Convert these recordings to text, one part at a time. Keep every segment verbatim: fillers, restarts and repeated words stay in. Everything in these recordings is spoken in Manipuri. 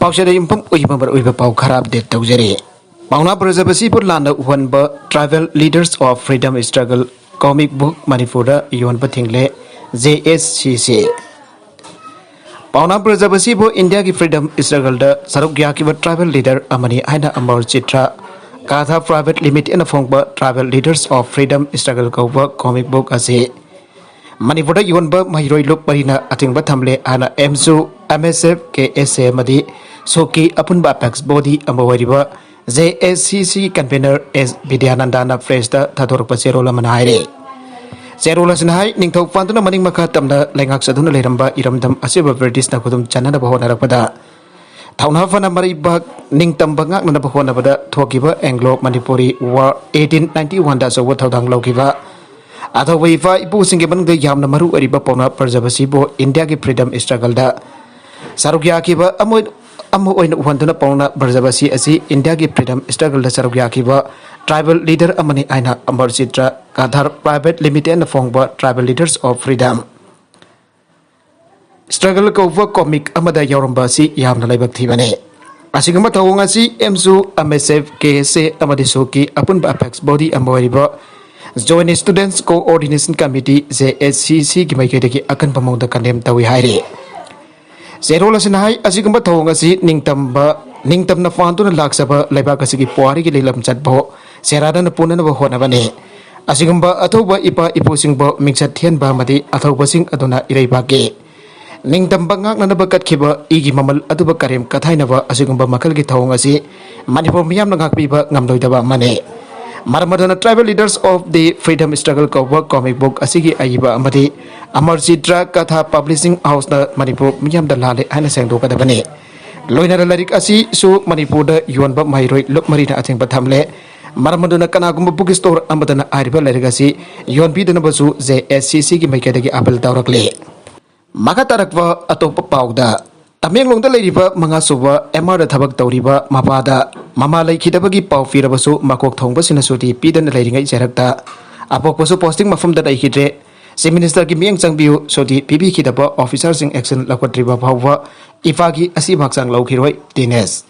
ꯄꯥꯎꯆꯦꯗ ꯌꯨꯝꯐꯝ ꯑꯣꯏꯕ ꯃꯔꯨꯑꯣꯏꯕ ꯄꯥꯎ ꯈꯔ ꯑꯞꯗꯦꯠ ꯇꯧꯖꯔꯤ꯫ ꯄꯥꯎꯅꯥ ꯕ꯭ꯔꯖꯕꯁꯤꯕꯨ ꯂꯥꯟꯅ ꯎꯍꯟꯕ Tribal Leaders of Freedom Struggle comic book ꯃꯅꯤꯄꯨꯔꯗ ꯌꯣꯟꯕ ꯊꯤꯡꯂꯦ꯫ ꯖꯦ ꯑꯦꯁ ꯁꯤ ꯁꯤ꯫ ꯄꯥꯎꯅꯥ ꯕ꯭ꯔꯖꯕꯁꯤꯕꯨ ꯏꯟꯗꯤꯌꯥꯒꯤ freedom struggle ꯗ ꯁꯔꯨꯛ ꯌꯥꯈꯤꯕ tribal leader ꯑꯃꯅꯤ ꯍꯥꯏꯅ ꯑꯃꯔ ꯆꯤꯇ꯭ꯔ ꯀꯥꯊꯥ Private Limited ꯅ ꯐꯣꯡꯕ Tribal Leaders of Freedom Struggle ꯀꯧꯕ comic book ꯑꯁꯤ ꯃꯅꯤꯄꯨꯔꯗ ꯌꯣꯟꯕ ꯃꯍꯩꯔꯣꯏ ꯂꯨꯞ ꯃꯔꯤꯅ ꯑꯊꯤꯡꯕ ꯊꯝꯂꯦ ꯍꯥꯏꯅ ꯑꯦꯝꯁꯨ, ꯑꯦꯝ ꯑꯦꯁ ꯑꯦꯐ, ꯀꯦ ꯑꯦꯁ ꯑꯦ ꯑꯃꯗꯤ ꯁꯣꯛꯀꯤ ꯑꯄꯨꯟꯕ apex body ꯑꯃ ꯑꯣꯏꯔꯤꯕ ꯖꯦ ꯑꯦꯁ ꯁꯤ ꯁꯤ convener ꯑꯦꯁ ꯕꯤꯗ꯭ꯌꯥꯅꯟꯗꯥꯅ press ꯇ ꯊꯥꯗꯣꯔꯛꯄ ꯆꯦꯔꯣꯜ ꯑꯃꯅ ꯍꯥꯏꯔꯤ꯫ ꯆꯦꯔꯣꯜ ꯑꯁꯤꯅ ꯍꯥꯏ, ꯅꯤꯡꯊꯧ ꯄꯥꯟꯗꯨꯅ ꯃꯅꯤꯡ ꯃꯈꯥ ꯇꯝꯅ ꯂꯩꯉꯥꯛꯆꯗꯨꯅ ꯂꯩꯔꯝꯕ ꯏꯔꯝꯗꯝ ꯑꯁꯤꯕꯨ ꯕ꯭ꯔꯤꯇꯤꯁꯅ ꯈꯨꯗꯨꯝ ꯆꯟꯅꯅꯕ ꯍꯣꯠꯅꯔꯛꯄꯗ ꯊꯧꯅꯥ ꯐꯅ ꯃꯔꯩꯕꯥꯛ ꯅꯤꯡꯇꯝꯕ ꯉꯥꯛꯅꯅꯕ ꯍꯣꯠꯅꯕꯗ ꯊꯣꯛꯈꯤꯕ Anglo Manipuri War eighteen ninety one ꯗ ꯑꯆꯧꯕ ꯊꯧꯗꯥꯡ ꯂꯧꯈꯤꯕ ꯑꯊꯧꯕ ꯏꯄꯥ ꯏꯄꯨꯁꯤꯡꯒꯤ ꯃꯅꯨꯡꯗ ꯌꯥꯝꯅ ꯃꯔꯨ ꯑꯣꯏꯔꯤꯕ ꯄꯥꯎꯅꯥ ꯕ꯭ꯔꯖꯕꯁꯤꯕꯨ ꯏꯟꯗꯤꯌꯥꯒꯤ freedom struggle ꯗ ꯁꯔꯨꯛ ꯌꯥꯈꯤꯕ ꯑꯃ ꯑꯣꯏ-, ꯑꯃ ꯑꯣꯏꯅ ꯎꯍꯟꯗꯨꯅ ꯄꯥꯎꯅꯥ ꯕ꯭ꯔꯖꯕꯁꯤ ꯑꯁꯤ ꯏꯟꯗꯤꯌꯥꯒꯤ freedom struggle ꯗ ꯁꯔꯨꯛ ꯌꯥꯈꯤꯕ tribal leader ꯑꯃꯅꯤ ꯍꯥꯏꯅ ꯑꯃꯔ ꯆꯤꯇ꯭ꯔ ꯀꯥꯊꯥꯔ Private Limited ꯅ ꯐꯣꯡꯕ Tribal Leaders of Freedom Struggle ꯀꯧꯕ comic ꯑꯃꯗ ꯌꯥꯎꯔꯝꯕ ꯑꯁꯤ ꯌꯥꯝꯅ ꯂꯥꯏꯕꯛ ꯊꯤꯕꯅꯤ꯫ ꯑꯁꯤꯒꯨꯝꯕ ꯊꯧꯑꯣꯡ ꯑꯁꯤ ꯑꯦꯝꯁꯨ, ꯑꯦꯝ ꯑꯦꯁ ꯑꯦꯐ, ꯀꯦ ꯑꯦꯁ ꯑꯦ ꯑꯃꯗꯤ ꯁꯣꯛꯀꯤ ꯑꯄꯨꯟꯕ apex body ꯑꯃ ꯑꯣꯏꯔꯤꯕ Joint Students Coordination Committee, J S C ꯁꯤ ꯒꯤ ꯃꯥꯏꯀꯩꯗꯒꯤ ꯑꯀꯟꯕ ꯃꯑꯣꯡꯗ condemn ꯇꯧꯏ ꯍꯥꯏꯔꯤ꯫ ꯆꯦꯔꯣꯜ ꯑꯁꯤꯅ ꯍꯥꯏ, ꯑꯁꯤꯒꯨꯝꯕ ꯊꯧꯑꯣꯡ ꯑꯁꯤ ꯅꯤꯡꯇꯝꯕ, ꯅꯤꯡꯇꯝꯅ ꯄꯥꯟꯗꯨꯅ ꯂꯥꯛꯆꯕ ꯂꯩꯕꯥꯛ ꯑꯁꯤꯒꯤ ꯄꯨꯋꯥꯔꯤꯒꯤ ꯂꯤꯂꯝ ꯆꯠꯄ ꯁꯦꯔꯥꯗꯅ ꯄꯨꯅꯅꯕ ꯍꯣꯠꯅꯕꯅꯤ꯫ ꯑꯁꯤꯒꯨꯝꯕ ꯑꯊꯧꯕ ꯏꯄꯥ ꯏꯄꯨꯁꯤꯡꯕꯨ ꯃꯤꯡꯆꯠ ꯊꯤꯍꯟꯕ ꯑꯃꯗꯤ ꯑꯊꯧꯕꯁꯤꯡ ꯑꯗꯨꯅ ꯏꯔꯩꯕꯥꯛꯀꯤ ꯅꯤꯡꯇꯝꯕ ꯉꯥꯛꯅꯅꯕ ꯀꯠꯈꯤꯕ ꯏꯒꯤ ꯃꯃꯜ ꯑꯗꯨꯕꯨ ꯀꯔꯦꯝ ꯀꯊꯥꯏꯅꯕ ꯑꯁꯤꯒꯨꯝꯕ ꯃꯈꯜꯒꯤ ꯊꯧꯑꯣꯡ ꯑꯁꯤ ꯃꯅꯤꯄꯨꯔ ꯃꯤꯌꯥꯝꯅ ꯉꯥꯛꯄꯤꯕ ꯉꯝꯂꯣꯏꯗꯕ ꯑꯃꯅꯤ꯫ ꯃꯔꯝ ꯑꯗꯨꯅ Tribal Leaders of the Freedom Struggle ꯀꯧꯕ comic book ꯑꯁꯤꯒꯤ ꯑꯏꯕ ꯑꯃꯗꯤ ꯑꯃꯔ ꯆꯤꯇ꯭ꯔ ꯀꯊꯥ Publishing House ꯅ ꯃꯅꯤꯄꯨꯔ ꯃꯤꯌꯥꯝꯗ ꯂꯥꯜꯂꯦ ꯍꯥꯏꯅ ꯁꯦꯡꯗꯣꯛꯀꯗꯕꯅꯤ꯫ ꯂꯣꯏꯅꯅ ꯂꯥꯏꯔꯤꯛ ꯑꯁꯤꯁꯨ ꯃꯅꯤꯄꯨꯔꯗ ꯌꯣꯟꯕ ꯃꯍꯩꯔꯣꯏ ꯂꯨꯞ ꯃꯔꯤꯅ ꯑꯊꯤꯡꯕ ꯊꯝꯂꯦ꯫ ꯃꯔꯝ ꯑꯗꯨꯅ ꯀꯅꯥꯒꯨꯝꯕ book store ꯑꯃꯗꯅ ꯍꯥꯏꯔꯤꯕ ꯂꯥꯏꯔꯤꯛ ꯑꯁꯤ ꯌꯣꯟꯕꯤꯗꯅꯕꯁꯨ ꯖꯦ ꯑꯦꯁ ꯁꯤ ꯁꯤ ꯒꯤ ꯃꯥꯏꯀꯩꯗꯒꯤ appeal ꯇꯧꯔꯛꯂꯤ꯫ ꯃꯈꯥ ꯇꯥꯔꯛꯄ ꯑꯇꯣꯞꯄ ꯄꯥꯎꯗ, ꯇꯃꯦꯡꯂꯣꯡꯗ ꯂꯩꯔꯤꯕ ꯃꯉꯥꯁꯨꯕ ꯑꯦꯝ ꯑꯥꯔꯗ ꯊꯕꯛ ꯇꯧꯔꯤꯕ ꯃꯄꯥꯗ ꯃꯃꯥ ꯂꯩꯈꯤꯗꯕꯒꯤ ꯄꯥꯎ ꯄꯤꯔꯕꯁꯨ ꯃꯀꯣꯛ ꯊꯣꯡꯕꯁꯤꯡꯅ ꯁꯨꯇꯤ ꯄꯤꯗꯅ ꯂꯩꯔꯤꯉꯩ ꯆꯩꯔꯛꯇ ꯑꯄꯣꯛꯄꯁꯨ posting ꯃꯐꯝꯗ ꯂꯩꯈꯤꯗ꯭ꯔꯦ꯫ Chief Ministerꯒꯤ ꯃꯤꯠꯌꯦꯡ ꯆꯪꯕꯤꯌꯨ, ꯁꯨꯇꯤ ꯄꯤꯕꯤꯈꯤꯗꯕ officerꯁꯤꯡ action ꯂꯧꯈꯠꯇ꯭ꯔꯤꯕ ꯐꯥꯎꯕ ꯏꯄꯥꯒꯤ ꯑꯁꯤꯕ ꯍꯛꯆꯥꯡ ꯂꯧꯈꯤꯔꯣꯏ, ꯗꯤꯅꯦꯁ꯫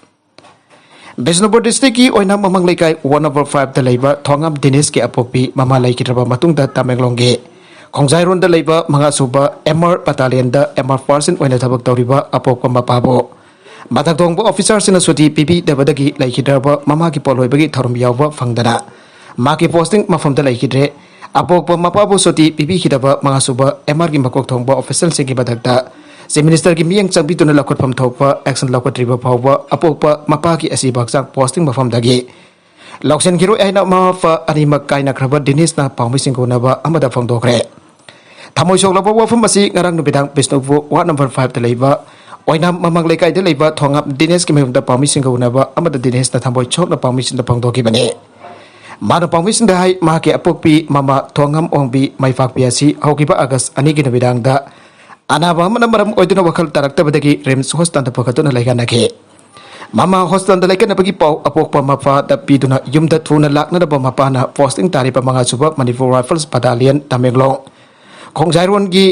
ꯕꯤꯁꯅꯨꯄꯨꯔ districtꯀꯤ ꯑꯣꯏꯅꯥꯝ ꯃꯃꯥꯡ ꯂꯩꯀꯥꯏ one number fiveꯇ ꯂꯩꯕ ꯊꯣꯉꯥꯝ ꯗꯤꯅꯦꯁꯀꯤ ꯑꯄꯣꯛꯄꯤ ꯃꯃꯥ ꯂꯩꯈꯤꯗ꯭ꯔꯕ ꯃꯇꯨꯡꯗ ꯇꯃꯦꯡꯂꯣꯡꯒꯤ ꯈꯣꯡꯖꯥꯏꯔꯣꯟꯗ ꯂꯩꯕ ꯃꯉꯥ ꯁꯨꯕ ꯑꯦꯝ ꯑꯥꯔ ꯕꯇꯥꯂꯤꯌꯟꯗ ꯑꯦꯝ ꯑꯥꯔ ꯄꯥꯔꯁꯟ ꯑꯣꯏꯅ ꯊꯕꯛ ꯇꯧꯔꯤꯕ ꯑꯄꯣꯛꯄ ꯃꯄꯥꯕꯨ ꯃꯊꯛ ꯊꯣꯡꯕ officerꯁꯤꯡꯅ ꯁꯨꯇꯤ ꯄꯤꯕꯤꯗꯕꯗꯒꯤ ꯂꯩꯈꯤꯗ꯭ꯔꯕ ꯃꯃꯥꯒꯤ ꯄꯣꯠꯂꯣꯏꯕꯒꯤ ꯊꯧꯔꯝ ꯌꯥꯎꯕ ꯐꯪꯗꯅ ꯃꯍꯥꯛꯀꯤ posting ꯃꯐꯝꯗ ꯂꯩꯈꯤꯗ꯭ꯔꯦ꯫ ꯑꯄꯣꯛꯄ ꯃꯄꯥꯕꯨ ꯁꯨꯇꯤ ꯄꯤꯕꯤꯈꯤꯗꯕ ꯃꯉꯥ ꯁꯨꯕ ꯑꯦꯝ ꯑꯥꯔꯒꯤ ꯃꯀꯣꯛ ꯊꯣꯡꯕ officerꯁꯤꯡꯒꯤ ꯃꯊꯛꯇ Chief Ministerꯒꯤ ꯃꯤꯠꯌꯦꯡ ꯆꯪꯕꯤꯗꯨꯅ ꯂꯧꯈꯠꯐꯝ ꯊꯣꯛꯄ action ꯂꯧꯈꯠꯇ꯭ꯔꯤꯕ ꯐꯥꯎꯕ ꯑꯄꯣꯛꯄ ꯃꯄꯥꯒꯤ ꯑꯁꯤꯕ ꯍꯛꯆꯥꯡ posting ꯃꯐꯝꯗꯒꯤ ꯂꯧꯁꯤꯟꯈꯤꯔꯣꯏ ꯍꯥꯏꯅ ꯃꯃꯥ ꯃꯄꯥ ꯑꯅꯤꯃꯛ ꯀꯥꯏꯅꯈ꯭ꯔꯕ ꯗꯤꯅꯤꯁꯅ ꯄꯥꯎꯃꯤꯁꯤꯡꯒ ꯎꯅꯕ ꯑꯃꯗ ꯐꯣꯡꯗꯣꯛꯈ꯭ꯔꯦ꯫ ꯊꯃꯣꯏ ꯁꯣꯛꯂꯕ ꯋꯥꯐꯝ ꯑꯁꯤ ꯉꯔꯥꯡ ꯅꯨꯃꯤꯗꯥꯡ ꯕꯤꯁꯅꯨꯄꯨꯔ ward number fiveꯇ ꯂꯩꯕ ꯑꯣꯏꯅꯥꯝ ꯃꯃꯥꯡ ꯂꯩꯀꯥꯏꯗ ꯂꯩꯕ ꯊꯣꯉꯥꯝ ꯗꯤꯅꯦꯁꯀꯤ ꯃꯌꯨꯝꯗ ꯄꯥꯎꯃꯤꯁꯤꯡꯒ ꯎꯅꯕ ꯑꯃꯗ ꯗꯤꯅꯦꯁꯅ ꯊꯃꯣꯏ ꯁꯣꯛꯅ ꯄꯥꯎꯃꯤꯁꯤꯡꯗ ꯐꯣꯡꯗꯣꯛꯈꯤꯕꯅꯤ꯫ ꯃꯥꯅ ꯄꯥꯎꯃꯤꯁꯤꯡꯗ ꯍꯥꯏ, ꯃꯍꯥꯛꯀꯤ ꯑꯄꯣꯛꯄꯤ ꯃꯃꯥ ꯊꯣꯉꯥꯝ ꯑꯣꯡꯕꯤ ꯃꯩꯐꯥꯛꯄꯤ ꯑꯁꯤ ꯍꯧꯈꯤꯕ ꯑꯥꯒꯁ ꯑꯅꯤꯒꯤ ꯅꯨꯃꯤꯗꯥꯡꯗ ꯑꯅꯥꯕ ꯑꯃꯅ ꯃꯔꯝ ꯑꯣꯏꯗꯨꯅ ꯋꯥꯈꯜ ꯇꯥꯔꯛꯇꯕꯗꯒꯤ ꯔꯤꯝꯁ ꯍꯣꯁꯄꯤꯇꯥꯜꯗ ꯄꯨꯈꯠꯇꯨꯅ ꯂꯩꯉꯥꯛꯅꯈꯤ꯫ ꯃꯃꯥ ꯍꯣꯁꯄꯤꯇꯥꯜꯗ ꯂꯩꯈꯠꯅꯕꯒꯤ ꯄꯥꯎ ꯑꯄꯣꯛꯄ ꯃꯄꯥꯗ ꯄꯤꯗꯨꯅ ꯌꯨꯝꯗ ꯊꯨꯅ ꯂꯥꯛꯅꯅꯕ ꯃꯄꯥꯅ posting ꯇꯥꯔꯤꯕ ꯃꯉꯥ ꯁꯨꯕ Manipur Rifles Battalion Tamenglong ꯈꯣꯡꯖꯥꯏꯔꯣꯟꯒꯤ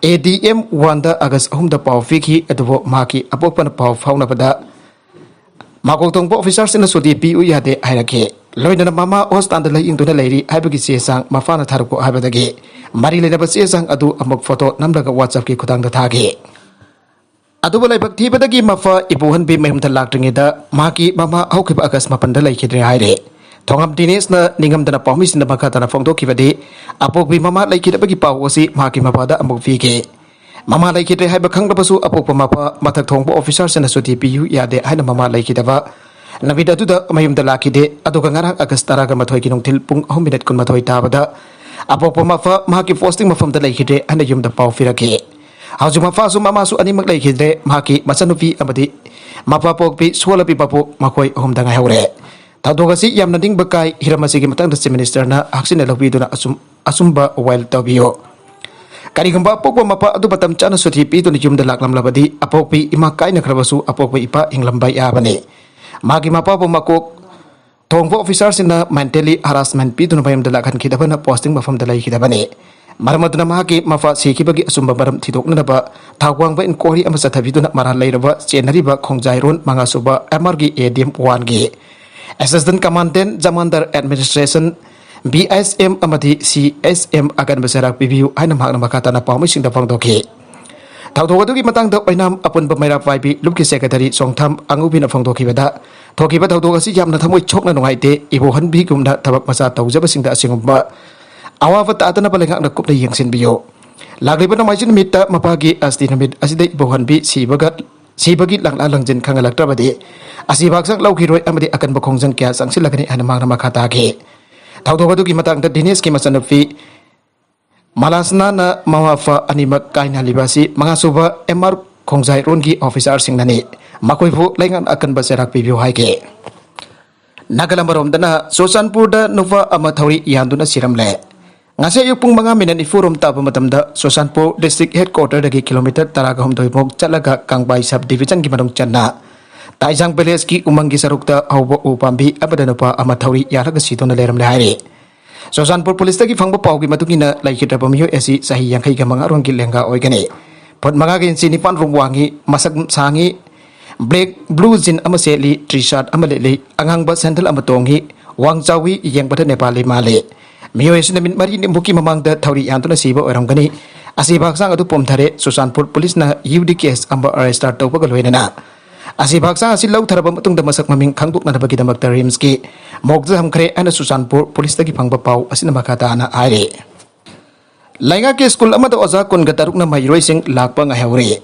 A D M oneꯗ ꯑꯥꯒꯁ ꯑꯍꯨꯝꯗ ꯄꯥꯎ ꯄꯤꯈꯤ꯫ ꯑꯗꯨꯕꯨ ꯃꯍꯥꯛꯀꯤ ꯑꯄꯣꯛꯄꯅ ꯄꯥꯎ ꯐꯥꯎꯅꯕꯗ ꯃꯀꯣꯛ ꯊꯣꯡꯕ officerꯁꯤꯡꯅ ꯁꯨꯇꯤ ꯄꯤꯌꯨ ꯌꯥꯗꯦ ꯍꯥꯏꯔꯛꯈꯤ꯫ ꯂꯣꯏꯅꯅ ꯃꯃꯥ ꯍꯣꯁꯄꯤꯇꯥꯜꯗ ꯂꯥꯌꯦꯡꯗꯨꯅ ꯂꯩꯔꯤ ꯍꯥꯏꯕꯒꯤ ꯆꯦ ꯆꯥꯡ ꯃꯄꯥꯅ ꯊꯥꯔꯛꯄ ꯍꯥꯏꯕꯗꯒꯤ ꯃꯔꯤ ꯂꯩꯅꯕ ꯆꯦ ꯆꯥꯡ ꯑꯗꯨ ꯑꯃꯨꯛ photo ꯅꯝꯂꯒ WhatsAppꯀꯤ ꯈꯨꯠꯊꯥꯡꯗ ꯊꯥꯈꯤ꯫ ꯑꯗꯨꯕꯨ ꯂꯥꯏꯕꯛ ꯊꯤꯕꯗꯒꯤ ꯃꯄꯥ ꯏꯕꯣꯍꯟꯕꯤ ꯃꯌꯨꯝꯗ ꯂꯥꯛꯇ꯭ꯔꯤꯉꯩꯗ ꯃꯍꯥꯛꯀꯤ ꯃꯃꯥ ꯍꯧꯈꯤꯕ ꯑꯥꯒꯁ ꯃꯥꯄꯟꯗ ꯂꯩꯈꯤꯗ꯭ꯔꯦ ꯍꯥꯏꯔꯦ꯫ ꯊꯣꯉꯥꯝ ꯗꯤꯅꯦꯁꯅ ꯅꯤꯡꯉꯝꯗꯅ ꯄꯥꯎꯃꯤꯁꯤꯡꯗ ꯃꯈꯥ ꯇꯥꯅ ꯐꯣꯡꯗꯣꯛꯈꯤꯕꯗꯤ ꯑꯄꯣꯛꯄꯤ ꯃꯃꯥ ꯂꯩꯈꯤꯗꯕꯒꯤ ꯄꯥꯎ ꯑꯁꯤ ꯃꯍꯥꯛꯀꯤ ꯃꯄꯥꯗ ꯑꯃꯨꯛ ꯄꯤꯈꯤ꯫ ꯃꯃꯥ ꯂꯩꯈꯤꯗ꯭ꯔꯦ ꯍꯥꯏꯕ ꯈꯪꯂꯕꯁꯨ ꯑꯄꯣꯛꯄ ꯃꯄꯥ ꯃꯊꯛ ꯊꯣꯡꯕ officerꯁꯤꯡꯅ ꯁꯨꯇꯤ ꯄꯤꯌꯨ ꯌꯥꯗꯦ ꯍꯥꯏꯅ ꯃꯃꯥ ꯂꯩꯈꯤꯗꯕ ꯅꯨꯃꯤꯠ ꯑꯗꯨꯗ ꯃꯌꯨꯝꯗ ꯂꯥꯛꯈꯤꯗꯦ꯫ ꯑꯗꯨꯒ ꯉꯔꯥꯡ ꯑꯥꯒꯁ ꯇꯔꯥꯒ ꯃꯥꯊꯣꯏꯒꯤ ꯅꯨꯡꯊꯤꯜ ꯄꯨꯡ ꯑꯍꯨꯝ ꯃꯤꯅꯤꯠ ꯀꯨꯟꯃꯥꯊꯣꯏ ꯇꯥꯕꯗ ꯑꯄꯣꯛꯄ ꯃꯄꯥ ꯃꯍꯥꯛꯀꯤ posting ꯃꯐꯝꯗ ꯂꯩꯈꯤꯗ꯭ꯔꯦ ꯍꯥꯏꯅ ꯌꯨꯝꯗ ꯄꯥꯎ ꯄꯤꯔꯛꯈꯤ꯫ ꯍꯧꯖꯤꯛ ꯃꯄꯥꯁꯨ ꯃꯃꯥꯁꯨ ꯑꯅꯤꯃꯛ ꯂꯩꯈꯤꯗ꯭ꯔꯦ꯫ ꯃꯍꯥꯛꯀꯤ ꯃꯆꯟꯅꯨꯄꯤ ꯑꯃꯗꯤ ꯃꯄꯥ ꯄꯣꯛꯄꯤ ꯁꯣꯜꯂꯕꯤ ꯄꯥꯄꯨ ꯃꯈꯣꯏ ꯑꯍꯨꯝꯗ ꯉꯥꯏꯍꯧꯔꯦ꯫ ꯊꯧꯗꯣꯛ ꯑꯁꯤ ꯌꯥꯝꯅ ꯅꯤꯡꯕ ꯀꯥꯏ꯫ ꯍꯤꯔꯝ ꯑꯁꯤꯒꯤ ꯃꯇꯥꯡꯗ Chief Ministerꯅ ꯍꯛꯆꯤꯟꯅ ꯂꯧꯕꯤꯗꯨꯅ ꯑꯆꯨꯝ-, ꯑꯆꯨꯝꯕ ꯋꯥꯌꯦꯜ ꯇꯧꯕꯤꯌꯨ꯫ ꯀꯔꯤꯒꯨꯝꯕ ꯑꯄꯣꯛꯄ ꯃꯄꯥ ꯑꯗꯨ ꯃꯇꯝ ꯆꯥꯅ ꯁꯨꯇꯤ ꯄꯤꯗꯨꯅ ꯌꯨꯝꯗ ꯂꯥꯛꯂꯝꯂꯕꯗꯤ ꯑꯄꯣꯛꯄꯤ ꯏꯃꯥ ꯀꯥꯏꯅꯈ꯭ꯔꯕꯁꯨ ꯑꯄꯣꯛꯄ ꯏꯄꯥ ꯍꯤꯡꯂꯝꯕ ꯌꯥꯕꯅꯤ꯫ ꯃꯥꯒꯤ ꯃꯄꯥꯕꯨ ꯃꯀꯣꯛ ꯊꯣꯡꯕ officerꯁꯤꯡꯅ mentally harassment ꯄꯤꯗꯨꯅ ꯃꯌꯨꯝꯗ ꯂꯥꯛꯍꯟꯈꯤꯗꯕꯅ posting ꯃꯐꯝꯗ ꯂꯩꯈꯤꯗꯕꯅꯤ꯫ ꯃꯔꯝ ꯑꯗꯨꯅ ꯃꯍꯥꯛꯀꯤ ꯃꯄꯥ ꯁꯤꯈꯤꯕꯒꯤ ꯑꯆꯨꯝꯕ ꯃꯔꯝ ꯊꯤꯗꯣꯛꯅꯅꯕ ꯊꯧꯒ꯭ꯋꯥꯡꯕ ꯏꯟꯀ꯭ꯋꯥꯔꯤ ꯑꯃ ꯆꯠꯊꯕꯤꯗꯨꯅ ꯃꯔꯥꯜ ꯂꯩꯔꯕ ꯆꯦꯟꯅꯔꯤꯕ ꯈꯣꯡꯖꯥꯏꯔꯣꯟ ꯃꯉꯥꯁꯨꯕ ꯑꯦꯝ ꯑꯥꯔꯒꯤ ꯑꯦ ꯗꯤ ꯑꯦꯝ ꯋꯥꯟꯒꯤ ꯑꯦꯁꯤꯁꯇꯦꯟ ꯀꯃꯥꯟꯗꯦꯟ ꯖꯃꯥꯟꯗꯔ ꯑꯦꯗꯃꯤꯅꯤꯁꯇ꯭ꯔꯦꯁꯟ ꯕꯤ ꯑꯦꯁ ꯑꯦꯝ ꯑꯃꯗꯤ ꯁꯤ ꯑꯦꯁ ꯑꯦꯝ ꯑꯀꯟꯕ ꯆꯩꯔꯥꯛ ꯄꯤꯕꯤꯌꯨ ꯍꯥꯏꯅ ꯃꯍꯥꯛꯅ ꯃꯈꯥ ꯇꯥꯅ ꯄꯥꯎꯃꯤꯁꯤꯡꯗ ꯐꯣꯡꯗꯣꯛꯈꯤ꯫ ꯊꯧꯗꯣꯛ ꯑꯗꯨꯒꯤ ꯃꯇꯥꯡꯗ ꯑꯣꯏꯅꯥꯝ ꯑꯄꯨꯟꯕ ꯃꯩꯔꯥ ꯄꯥꯏꯕꯤ ꯂꯨꯞꯀꯤ ꯁꯦꯀ꯭ꯔꯦꯇꯔꯤ ꯆꯣꯡꯊꯥꯝ ꯑꯉꯧꯕꯤꯅ ꯐꯣꯡꯗꯣꯛꯈꯤꯕꯗ, ꯊꯣꯛꯈꯤꯕ ꯊꯧꯗꯣꯛ ꯑꯁꯤ ꯌꯥꯝꯅ ꯊꯃꯣꯏ ꯁꯣꯛꯅ ꯅꯨꯡꯉꯥꯏꯇꯦ꯫ ꯏꯕꯣꯍꯟꯕꯤꯒꯨꯝꯅ ꯊꯕꯛ ꯃꯆꯥ ꯇꯧꯖꯕꯁꯤꯡꯗ ꯑꯁꯤꯒꯨꯝꯕ ꯑꯋꯥꯕ ꯇꯥꯗꯅꯕ ꯂꯩꯉꯥꯛꯅ ꯀꯨꯞꯅ ꯌꯦꯡꯁꯤꯟꯕꯤꯌꯨ꯫ ꯂꯥꯛꯂꯤꯕ ꯅꯣꯡꯃꯥꯏꯖꯤꯡ ꯅꯨꯃꯤꯠꯇ ꯃꯄꯥꯒꯤ ꯑꯁꯇꯤ ꯅꯨꯃꯤꯠ ꯑꯁꯤꯗ ꯏꯕꯣꯍꯟꯕꯤ ꯁꯤꯕꯒ, ꯁꯤꯕꯒꯤ ꯂꯥꯡꯂꯥ ꯂꯪꯖꯤꯟ ꯈꯪꯍꯜꯂꯛꯇ꯭ꯔꯕꯗꯤ ꯑꯁꯤꯕ ꯍꯛꯆꯥꯡ ꯂꯧꯈꯤꯔꯣꯏ ꯑꯃꯗꯤ ꯑꯀꯟꯕ ꯈꯣꯡꯖꯪ ꯀꯌꯥ ꯆꯪꯁꯤꯜꯂꯛꯀꯅꯤ ꯍꯥꯏꯅ ꯃꯍꯥꯛꯅ ꯃꯈꯥ ꯇꯥꯈꯤ꯫ ꯊꯧꯗꯣꯛ ꯑꯗꯨꯒꯤ ꯃꯇꯥꯡꯗ ꯗꯤꯅꯦꯁꯀꯤ ꯃꯆꯟꯅꯨꯄꯤ ꯃꯂꯥꯁꯅꯥꯅ ꯃꯃꯥ ꯃꯄꯥ ꯑꯅꯤꯃꯛ ꯀꯥꯏꯅꯍꯜꯂꯤꯕ ꯑꯁꯤ ꯃꯉꯥꯁꯨꯕ ꯑꯦꯝ ꯑꯥꯔ ꯈꯣꯡꯖꯥꯏꯔꯣꯟꯒꯤ ꯑꯣꯐꯤꯁꯥꯔꯁꯤꯡꯅꯅꯤ꯫ ꯃꯈꯣꯏꯕꯨ ꯂꯩꯉꯥꯛꯅ ꯑꯀꯟꯕ ꯆꯩꯔꯥꯛ ꯄꯤꯕꯤꯌꯨ ꯍꯥꯏꯒꯦ꯫ ꯅꯥꯒꯥꯂꯝ ꯑꯔꯣꯝꯗꯅ ꯆꯨꯔꯆꯥꯟꯄꯨꯔꯗ ꯅꯨꯄꯥ ꯑꯃ ꯊꯧꯔꯤ ꯌꯥꯟꯗꯨꯅ ꯁꯤꯔꯝꯂꯦ꯫ ꯉꯁꯤ ꯑꯌꯨꯛ ꯄꯨꯡ ꯃꯉꯥ ꯃꯤꯅꯠ ꯅꯤꯐꯨ ꯔꯣꯝ ꯇꯥꯕ ꯃꯇꯝꯗ ꯆꯨꯔꯆꯥꯟꯄꯨꯔ ꯗꯤꯁꯇ꯭ꯔꯤꯛ ꯍꯦꯗ ꯀ꯭ꯋꯥꯇꯔꯗꯒꯤ ꯀꯤꯂꯣꯃꯤꯇꯔ ꯇꯔꯥꯒ ꯍꯨꯝꯗꯣꯏꯃꯨꯛ ꯆꯠꯂꯒ ꯀꯥꯡꯕꯥꯏ ꯁꯕ ꯗꯤꯕꯤꯖꯟꯒꯤ ꯃꯅꯨꯡ ꯆꯟꯅ ꯇꯥꯏꯖꯥꯡ ꯚꯤꯂꯦꯖꯀꯤ ꯎꯃꯪꯒꯤ ꯁꯔꯨꯛꯇ ꯍꯧꯕ ꯎ ꯄꯥꯝꯕꯤ ꯑꯃꯗ ꯅꯨꯄꯥ ꯑꯃ ꯊꯧꯔꯤ ꯌꯥꯜꯂꯒ ꯁꯤꯗꯨꯅ ꯂꯩꯔꯝꯂꯦ ꯍꯥꯏꯔꯤ꯫ ꯆꯨꯔꯆꯥꯟꯄꯨꯔ ꯄꯨꯂꯤꯁꯇꯒꯤ ꯐꯪꯕ ꯄꯥꯎꯒꯤ ꯃꯇꯨꯡ ꯏꯟꯅ, ꯂꯩꯈꯤꯗ꯭ꯔꯕ ꯃꯤꯑꯣꯏ ꯑꯁꯤ ꯆꯍꯤ ꯌꯥꯡꯈꯩꯒ ꯃꯉꯥ ꯔꯣꯝꯒꯤ ꯂꯦꯡꯒꯥ ꯑꯣꯏꯒꯅꯤ꯫ ꯐꯨꯠ ꯃꯉꯥꯒ ꯏꯟꯆꯤ ꯅꯤꯄꯥꯟ ꯔꯣꯝ ꯋꯥꯡꯉꯤ, ꯃꯁꯛ ꯁꯥꯡꯉꯤ, ꯕ꯭ꯂꯦꯛ ꯕ꯭ꯂꯨ ꯖꯤꯟ ꯑꯃ ꯁꯦꯠꯂꯤ, ꯇꯤ ꯁꯥꯔꯠ ꯑꯃ ꯂꯤꯠꯂꯤ, ꯑꯉꯥꯡꯕ ꯁꯦꯟꯗꯜ ꯑꯃ ꯇꯣꯡꯉꯤ, ꯋꯥꯡ ꯆꯥꯎꯏ, ꯌꯦꯡꯕꯗ ꯅꯦꯄꯥꯂꯤ ꯃꯥꯜꯂꯤ꯫ ꯃꯤꯑꯣꯏ ꯑꯁꯤꯅ ꯅꯨꯃꯤꯠ ꯃꯔꯤꯅꯤꯃꯨꯛꯀꯤ ꯃꯃꯥꯡꯗ ꯊꯧꯔꯤ ꯌꯥꯟꯗꯨꯅ ꯁꯤꯕ ꯑꯣꯏꯔꯝꯒꯅꯤ꯫ ꯑꯁꯤꯕ ꯍꯛꯆꯥꯡ ꯑꯗꯨ ꯄꯣꯝꯊꯔꯦ꯫ ꯆꯨꯔꯆꯥꯟꯄꯨꯔ ꯄꯨꯂꯤꯁꯅ ꯌꯨ ꯗꯤ ꯀꯦꯁ ꯑꯃ ꯔꯦꯖꯤꯁꯇꯥꯔ ꯇꯧꯕꯒ ꯂꯣꯏꯅꯅ ꯑꯁꯤꯕ ꯍꯛꯆꯥꯡ ꯑꯁꯤ ꯂꯧꯊꯔꯕ ꯃꯇꯨꯡꯗ ꯃꯁꯛ ꯃꯃꯤꯡ ꯈꯪꯗꯣꯛꯅꯅꯕꯒꯤꯗꯃꯛꯇ ꯔꯤꯝꯁꯀꯤ ꯃꯣꯔꯒꯇ ꯊꯝꯈ꯭ꯔꯦ ꯍꯥꯏꯅ ꯆꯨꯔꯆꯥꯟꯄꯨꯔ ꯄꯨꯂꯤꯁꯇꯒꯤ ꯐꯪꯕ ꯄꯥꯎ ꯑꯁꯤꯅ ꯃꯈꯥ ꯇꯥꯅ ꯍꯥꯏꯔꯤ꯫ ꯂꯩꯉꯥꯛꯀꯤ ꯁ꯭ꯀꯨꯜ ꯑꯃꯗ ꯑꯣꯖꯥ ꯀꯨꯟꯒ ꯇꯔꯨꯛꯅ ꯃꯍꯩꯔꯣꯏꯁꯤꯡ ꯂꯥꯛꯄ ꯉꯥꯏꯍꯧꯔꯤ꯫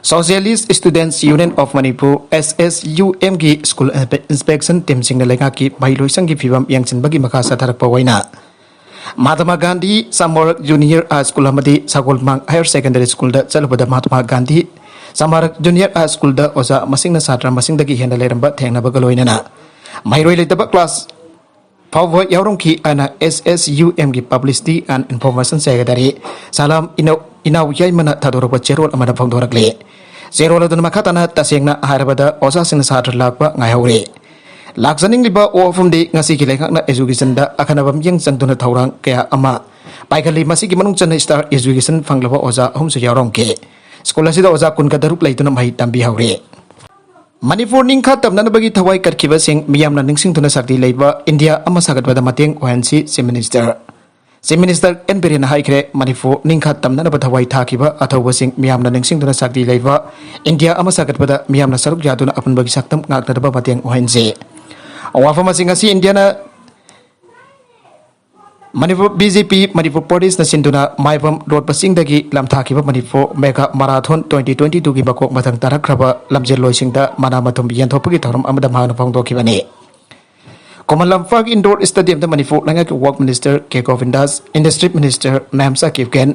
Socialist Students Union of Manipur, S S U M ꯒꯤ ꯁ꯭ꯀꯨꯜ ꯏꯟꯁꯄꯦꯛꯁꯟ ꯇꯤꯝꯁꯤꯡꯅ ꯂꯩꯉꯥꯛꯀꯤ ꯃꯍꯩꯔꯣꯏꯁꯪꯒꯤ ꯐꯤꯕꯝ ꯌꯦꯡꯁꯤꯟꯕꯒꯤ ꯃꯈꯥ ꯆꯠꯊꯔꯛꯄ ꯑꯣꯏꯅ Mahatma Gandhi ꯁꯃꯥꯔꯛ junior high school ꯑꯃꯗꯤ ꯁꯒꯣꯜꯃꯥꯡ ꯍꯥꯌꯔ ꯁꯦꯀꯦꯟꯗꯔꯤ ꯁ꯭ꯀꯨꯜꯗ ꯆꯠꯂꯨꯕꯗ ꯃꯍꯥꯇꯃꯥ ꯒꯥꯟꯙꯤ ꯁꯃꯥꯔꯛ ꯖꯨꯅꯤꯌꯔ ꯍꯥꯏ ꯁ꯭ꯀꯨꯜꯗ ꯑꯣꯖꯥ ꯃꯁꯤꯡꯅ ꯁꯥꯇ꯭ꯔ ꯃꯁꯤꯡꯗꯒꯤ ꯍꯦꯟꯅ ꯂꯩꯔꯝꯕ ꯊꯦꯡꯅꯕꯒ ꯂꯣꯏꯅꯅ ꯃꯍꯩꯔꯣꯏ ꯂꯩꯇꯕ ꯀ꯭ꯂꯥꯁ ꯐꯥꯎꯕ ꯌꯥꯎꯔꯝꯈꯤ ꯍꯥꯏꯅ S S U M ꯒꯤ Publicity and Information Secretary ꯁꯂꯥꯝ ꯏꯅꯧ-, ꯏꯅꯥꯎ ꯌꯥꯏꯃꯅ ꯊꯥꯗꯣꯔꯛꯄ ꯆꯦꯔꯣꯜ ꯑꯃꯗ ꯐꯣꯡꯗꯣꯔꯛꯂꯤ꯫ ꯆꯦꯔꯣꯜ ꯑꯗꯨꯅ ꯃꯈꯥ ꯇꯥꯅ, ꯇꯁꯦꯡꯅ ꯍꯥꯏꯔꯕꯗ ꯑꯣꯖꯥꯁꯤꯡꯅ ꯁꯥꯇ꯭ꯔ ꯂꯥꯛꯄ ꯉꯥꯏꯍꯧꯔꯦ꯫ ꯂꯥꯛꯆꯅꯤꯡꯂꯤꯕ ꯋꯥꯐꯝꯗꯤ ꯉꯁꯤꯒꯤ ꯂꯩꯉꯥꯛꯅ education ꯗ ꯑꯈꯟꯅꯕ ꯃꯤꯠꯌꯦꯡ ꯆꯪꯗꯨꯅ ꯊꯧꯔꯥꯡ ꯀꯌꯥ ꯑꯃ ꯄꯥꯏꯈꯠꯂꯤ꯫ ꯃꯁꯤꯒꯤ ꯃꯅꯨꯡ ꯆꯟꯅ star education ꯐꯪꯂꯕ ꯑꯣꯖꯥ ꯑꯍꯨꯝꯁꯨ ꯌꯥꯎꯔꯝꯈꯤ꯫ ꯁ꯭ꯀꯨꯜ ꯑꯁꯤꯗ ꯑꯣꯖꯥ ꯀꯨꯟꯒ ꯇꯔꯨꯛ ꯂꯩꯗꯨꯅ ꯃꯍꯩ ꯇꯝꯕꯤꯍꯧꯔꯤ꯫ ꯃꯅꯤꯄꯨꯔ ꯅꯤꯡꯈꯥ ꯇꯝꯅꯅꯕꯒꯤ ꯊꯋꯥꯏ ꯀꯠꯈꯤꯕꯁꯤꯡ ꯃꯤꯌꯥꯝꯅ ꯅꯤꯡꯁꯤꯡꯗꯨꯅ ꯁꯛꯇꯤ ꯂꯩꯕ ꯏꯟꯗꯤꯌꯥ ꯑꯃ ꯁꯥꯒꯠꯄꯗ ꯃꯇꯦꯡ ꯑꯣꯏꯍꯟꯁꯤ, Chief Minister꯫ Chief Minister N ꯕꯤꯔꯦꯟꯅ ꯍꯥꯏꯈ꯭ꯔꯦ, ꯃꯅꯤꯄꯨꯔ ꯅꯤꯡꯈꯥ ꯇꯝꯅꯅꯕ ꯊꯋꯥꯏ ꯊꯥꯈꯤꯕ ꯑꯊꯧꯕꯁꯤꯡ ꯃꯤꯌꯥꯝꯅ ꯅꯤꯡꯁꯤꯡꯗꯨꯅ ꯁꯛꯇꯤ ꯂꯩꯕ ꯏꯟꯗꯤꯌꯥ ꯑꯃ ꯁꯥꯒꯠꯄꯗ ꯃꯤꯌꯥꯝꯅ ꯁꯔꯨꯛ ꯌꯥꯗꯨꯅ ꯑꯄꯨꯟꯕꯒꯤ ꯁꯛꯇꯝ ꯉꯥꯛꯅꯅꯕ ꯃꯇꯦꯡ ꯑꯣꯏꯍꯟꯁꯤ꯫ ꯋꯥꯐꯝ ꯑꯁꯤ ꯉꯁꯤ ꯏꯟꯗꯤꯌꯥꯅ Manipur, B J P Manipur ꯄ꯭ꯔꯗꯦꯁꯅ ꯁꯤꯟꯗꯨꯅ ꯃꯥꯏꯕꯝ ꯂꯣꯠꯄ ꯆꯤꯡꯗꯒꯤ ꯂꯝꯊꯥꯈꯤꯕ Manipur mega marathon twenty twenty twoꯒꯤ ꯃꯀꯣꯛ ꯃꯊꯪ ꯇꯥꯔꯛꯈ꯭ꯔꯕ ꯂꯝꯖꯦꯜꯂꯣꯏꯁꯤꯡꯗ ꯃꯅꯥ ꯃꯊꯨꯝ ꯌꯦꯟꯊꯣꯛꯄꯒꯤ ꯊꯧꯔꯝ ꯑꯃꯗ ꯃꯍꯥꯛꯅ ꯐꯣꯡꯗꯣꯛꯈꯤꯕꯅꯤ꯫ ꯈꯨꯃꯟ ꯂꯝꯄꯥꯛ indoor stadiumꯗ ꯃꯅꯤꯄꯨꯔ ꯂꯩꯉꯥꯛꯀꯤ work minister ꯀꯦ ꯒꯣꯕꯤꯟꯗꯥꯁ, industry minister ꯃꯦꯝ ꯁꯥꯀꯤꯕ ꯈꯥꯟ,